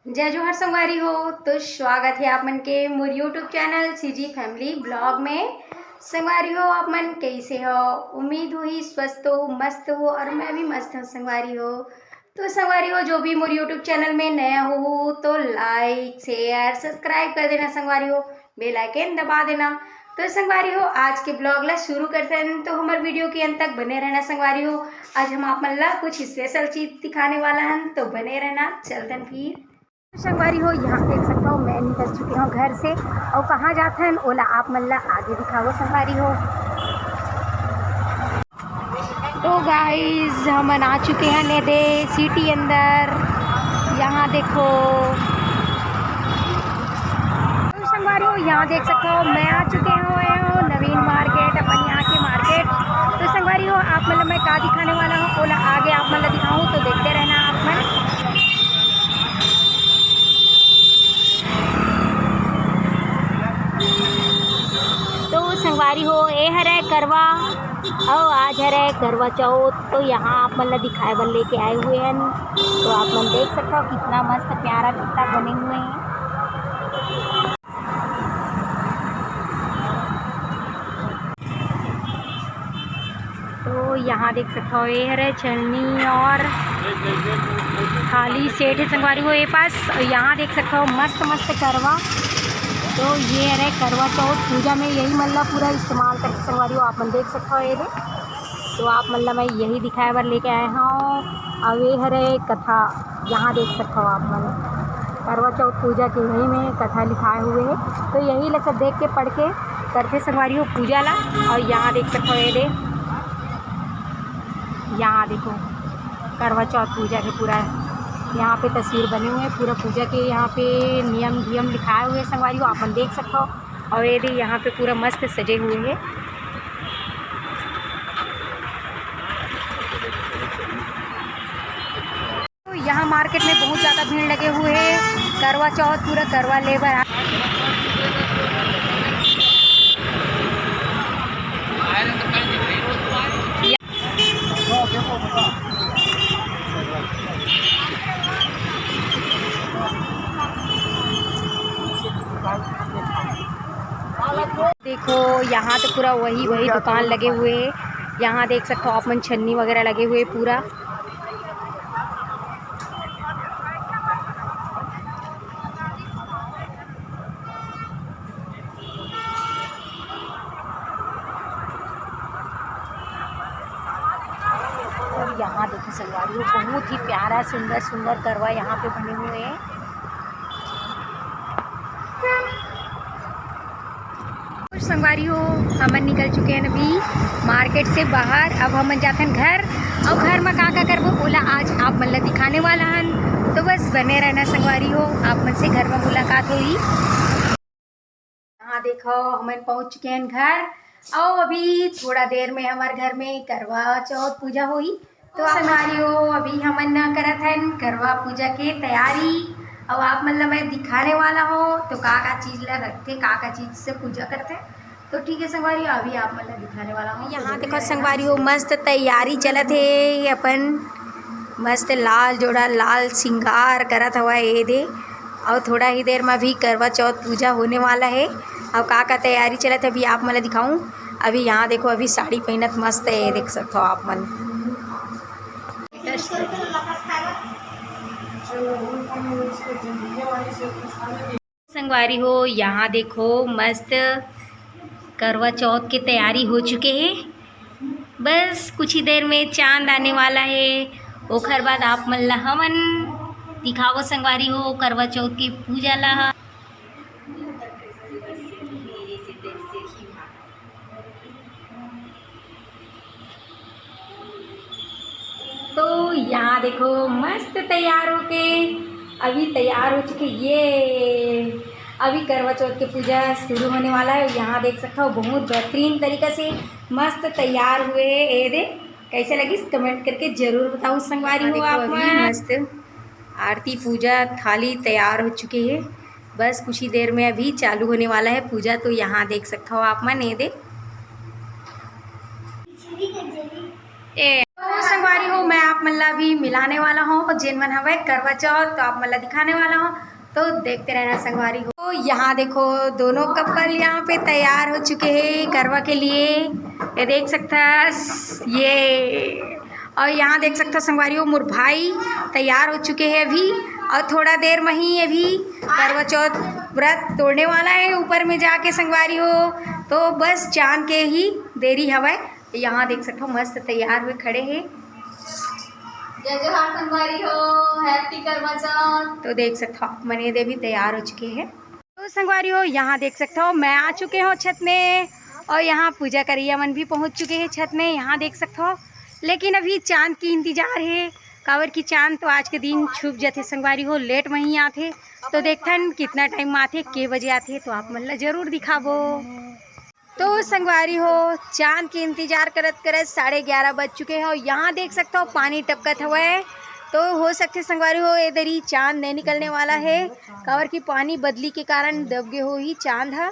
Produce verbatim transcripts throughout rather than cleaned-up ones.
जय जोहार संगवारी हो। तो स्वागत है आप मन के मोर YouTube channel CG Family Vlog में। संगवारी हो, आप मन कैसे हो? उम्मीद होही स्वस्थ हो, मस्त हो, और मैं भी मस्त हूँ संगवारी हो। तो संगवारी हो, जो भी मोर YouTube चैनल में नया हो तो लाइक, शेयर, सब्सक्राइब कर देना संगवारी हो, बेल आइकन दबा देना। तो संगवारी हो, आज के ब्लॉग ला शुरू करते हैं, तो हमारे वीडियो के अंत तक बने रहना संगवारी हो। आज हम आप मन ला कुछ स्पेशल चीज दिखाने वाला हन, तो बने रहना। चलतन फिर संगवारी हो, यहाँ देख सकता हो, मैं निकल चुके हूँ घर से, और कहाँ जाते हैं ओला आप मन ला आगे दिखाओ संगवारी हो। तो गाइस, हमन आ चुके हैं नेदे सिटी अंदर। यहाँ देखो, तो संगवारी हो, यहाँ देख सकते हो, मैं आ चुके हूँ, आए हूँ नवीन मार्केट, अपन यहाँ के मार्केट। तो संगवारी हो, आप मतलब मैं का दिखाने वाला हूँ, ओला आगे आप मतलब दिखाऊँ, तो देखते रहना आप मन। तो संगवारी हो, ए हरे करवा, अउ आज हरे करवा चौथ। तो यहाँ आप मन ला दिखाए बर लेके आए हुए हैं। तो आप मन देख सकते हो कितना मस्त प्यारा कितना बने हुए हैं। तो यहाँ देख सकते हो, ये हरे चलनी और थाली सेट है संगवारी हो, ये पास। यहाँ देख सकते हो मस्त मस्त करवा। तो ये हरे करवा चौथ पूजा में यही मन ला पूरा इस्तेमाल करके संगवारी हो, आप मन देख सकते हो ये दे। तो आप मन ला मैं यही दिखाए बर लेके आए हूँ। अब ये हरे कथा, यहाँ देख सकते हो आप मन, करवा चौथ पूजा के यही में कथा लिखाए हुए है। तो यही ला सब देख के पढ़ के करथे संगवारी हो पूजा ला। और यहाँ देख सकते हो ये दे, यहाँ देखो करवा चौथ पूजा के पूरा यहाँ पे तस्वीर बने हुए हैं, पूरा पूजा के यहाँ पे नियम धियम लिखाए हुए हैं संगवारी हो, आप मन देख सकते हो। और ये दे यहाँ पे पूरा मस्त सजे हुए हैं। तो यहाँ मार्केट में बहुत ज़्यादा भीड़ लगे हुए हैं, करवा चौथ पूरा करवा लेबर। देखो, यहाँ तो पूरा वही वही दुकान लगे हुए हैं। यहाँ देख सकते हो आप मन, छन्नी वगैरह लगे हुए पूरा। और यहाँ देखो संगवारी हो, बहुत ही प्यारा, सुंदर सुंदर करवा यहाँ पे बने हुए हैं। संगवारी हो, हमन निकल चुके हैं अभी मार्केट से बाहर। अब हमन जाथन घर, और घर में का का करबो, ओला आज आप मन ला दिखाने वाला हन। तो बस बने रहना संगवारी हो, आप मन से घर में मुलाकात होही। यहाँ देखो, हमन पहुँच चुके हैं घर, और अभी थोड़ा देर में हमारे घर में करवा चौथ पूजा होही। तो संगवारी हो, अभी हमन न करत हन करवा पूजा के तैयारी। अब आप मन ला मैं दिखाने वाला हूँ, तो का का चीज ला रखते, का का चीज से पूजा करते। तो ठीक है संगवारी हो, अभी आप मन ला दिखाने वाला हूँ। यहाँ देखो संगवारी हो, मस्त तैयारी चलत हे, अपन मस्त लाल जोड़ा लाल सिंगार करत हवा ये दे। और थोड़ा ही देर में अभी करवा चौथ पूजा होने वाला है। और का का तैयारी चलत है, अभी आप मन ला दिखाऊँ। अभी यहाँ देखो, अभी साड़ी पहनत मस्त है, देख सकते हो आप मन। संगवारी हो, यहाँ देखो मस्त करवा चौथ के तैयारी हो चुके हे। बस कुछ ही देर में चांद आने वाला है, ओखर बाद आप मन ला हमन दिखावो संगवारी हो करवा चौथ के पूजा ला। तो यहाँ देखो मस्त तैयार होके अभी तैयार हो चुके। ये अभी करवा चौथ के पूजा शुरू होने वाला है। यहाँ देख सकता हो बहुत बेहतरीन तरीका से मस्त तैयार हुए। ये दे कैसे लगिस कमेंट करके जरूर बताओ संगवारी हो आप मन। मस्त आरती पूजा थाली तैयार हो चुके हैं। बस कुछ ही देर में अभी चालू होने वाला है पूजा। तो यहाँ देख सकता हो आप मन, ये दे ए तो संगवारी हो, मैं आप मन ला भी मिलाने वाला हूँ, जेन मन हवय करवा चौथ, तो आप मन ला दिखाने वाला हूँ। तो देखते रहना संगवारी हो। तो यहाँ देखो, दोनों कपल यहाँ पे तैयार हो चुके हैं करवा के लिए। ये देख सकता है ये, और यहाँ देख सकता संगवारी हो, मोर भाई तैयार हो चुके हैं अभी, और थोड़ा देर में ही अभी करवा चौथ व्रत तोड़ने वाला है ऊपर में जाके संगवारी हो। तो बस चांद के ही देरी हवय। यहाँ देख सकता हो, मस्त तैयार हुए खड़े हैं। जय जोहार संगवारी हो, हैप्पी करवा चौथ। तो देख सकता हो, आप मन ये दे भी तैयार हो चुके हैं। तो संगवारी हो, यहाँ देख सकता हो, मैं आ चुके हूँ छत में, और यहाँ पूजा करिया मन भी पहुँच चुके हैं छत में। यहाँ देख सकता हो, लेकिन अभी चांद की इंतजार है, काबर की चांद तो आज के दिन छुप जाते संगवारी हो, लेट में ही आते। तो देखथन कितना टाइम में आते, के बजे आते, तो आप मन ला जरूर दिखाबो। तो संगवारी हो, चांद के इंतजार करत करत साढ़े ग्यारह बज चुके हैं। और यहाँ देख सकता हो, पानी टपकत हवय। तो हो सकथे संगवारी हो, ए दरी चांद नहीं निकलने वाला है, काबर कि पानी बदली के कारण दब गे होही चांद ह।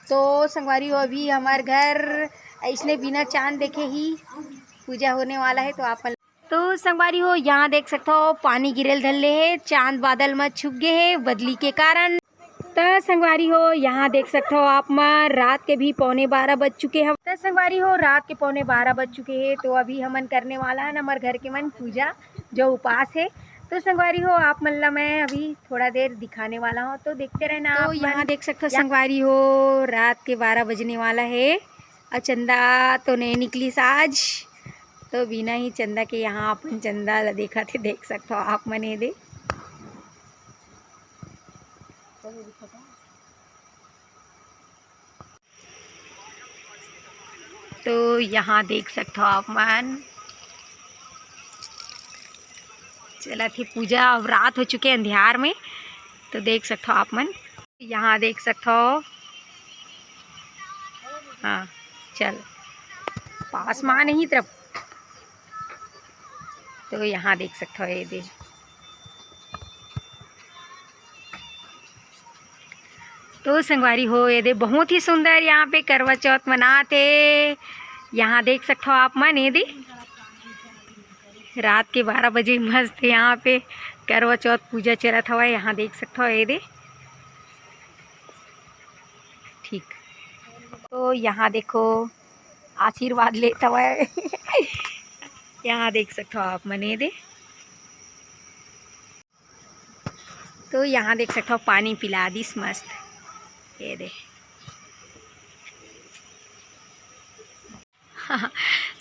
तो संगवारी हो, अभी हमार घर ऐसने बिना चांद देखे ही पूजा होने वाला है। तो आप तो संगवारी हो, यहाँ देख सकता हो, पानी गिरेल धर ले है, चांद बादल में छुप गए है बदली के कारण। त संगवारी हो, यहाँ देख सकत हो आप मन, रात के भी पौने बारह बज चुके हवय। त संगवारी हो, रात के पौने बारह बज चुके हे, तो अभी हमन करने वाला हन हमर घर के मन पूजा, जो उपास हे। तो संगवारी हो, आप मन ला मैं अभी थोड़ा देर दिखाने वाला हूँ, तो देखते रहना तो आप मन। यहाँ देख सकत हो या- संगवारी हो, रात के बारह बजने वाला हे, अउ चंदा तो नहीं निकलिस आज, तो बिना ही चंदा के यहाँ अपन चंदा ला देखत हे, देख सकत हो आप मन ये दे। तो यहाँ देख सकत हो आप मन, चलत हे पूजा। अब रात हो चुके अंधियार में, तो देख सकत हो आप मन, यहाँ देख सकत हो। हाँ, चल पास में नहीं तरफ। तो यहाँ देख सकत हो ये दे। तो संगवारी हो, ये दे बहुत ही सुंदर यहाँ पे करवा चौथ मनात हे। यहाँ देख सकत हो आप मन, ये दे रात के बारह बजे मस्त यहाँ पे करवा चौथ पूजा चलत हवय। यहाँ देख सकत हो ये दे, ठीक। तो यहाँ देखो, आशीर्वाद लेत हवय। यहाँ देख सकत हो आप मन ये दे। तो यहाँ देख सकत हो, पानी पिला दिस मस्त, ये दे।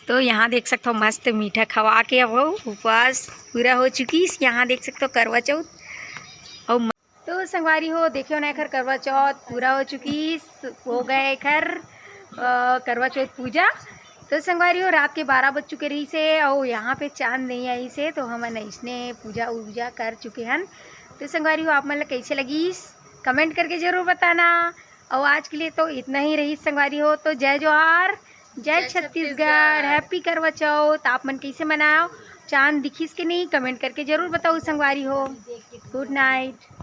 तो यहाँ देख सकत हो, मस्त मीठा खवा के अब वो उपवास पूरा हो चुकिस। यहाँ देख सकत हो करवा चौथ। अउ म- तो संगवारी हो, देखे हो ना, एखर करवा चौथ पूरा हो चुकिस, हो गए एखर, अ, करवा चौथ पूजा। तो संगवारी हो, रात के बारह बज चुके रहिस हे, अउ यहाँ पे चांद नहीं आइस हे, तो हमन अइसने पूजा उजा कर चुके हन। तो संगवारी हो, आप मन ला कैसे लगिस, कमेंट करके जरूर बताना। अउ आज के लिए तो इतना ही रहिस संगवारी हो। तो जय जोहार, जय जय छत्तीसगढ़, छत्तीसगढ़। Happy करवा चौथ। आप मन कैसे मनाओ, चांद दिखिस के नहीं, कमेंट करके जरूर बताओ संगवारी हो। गुड नाइट।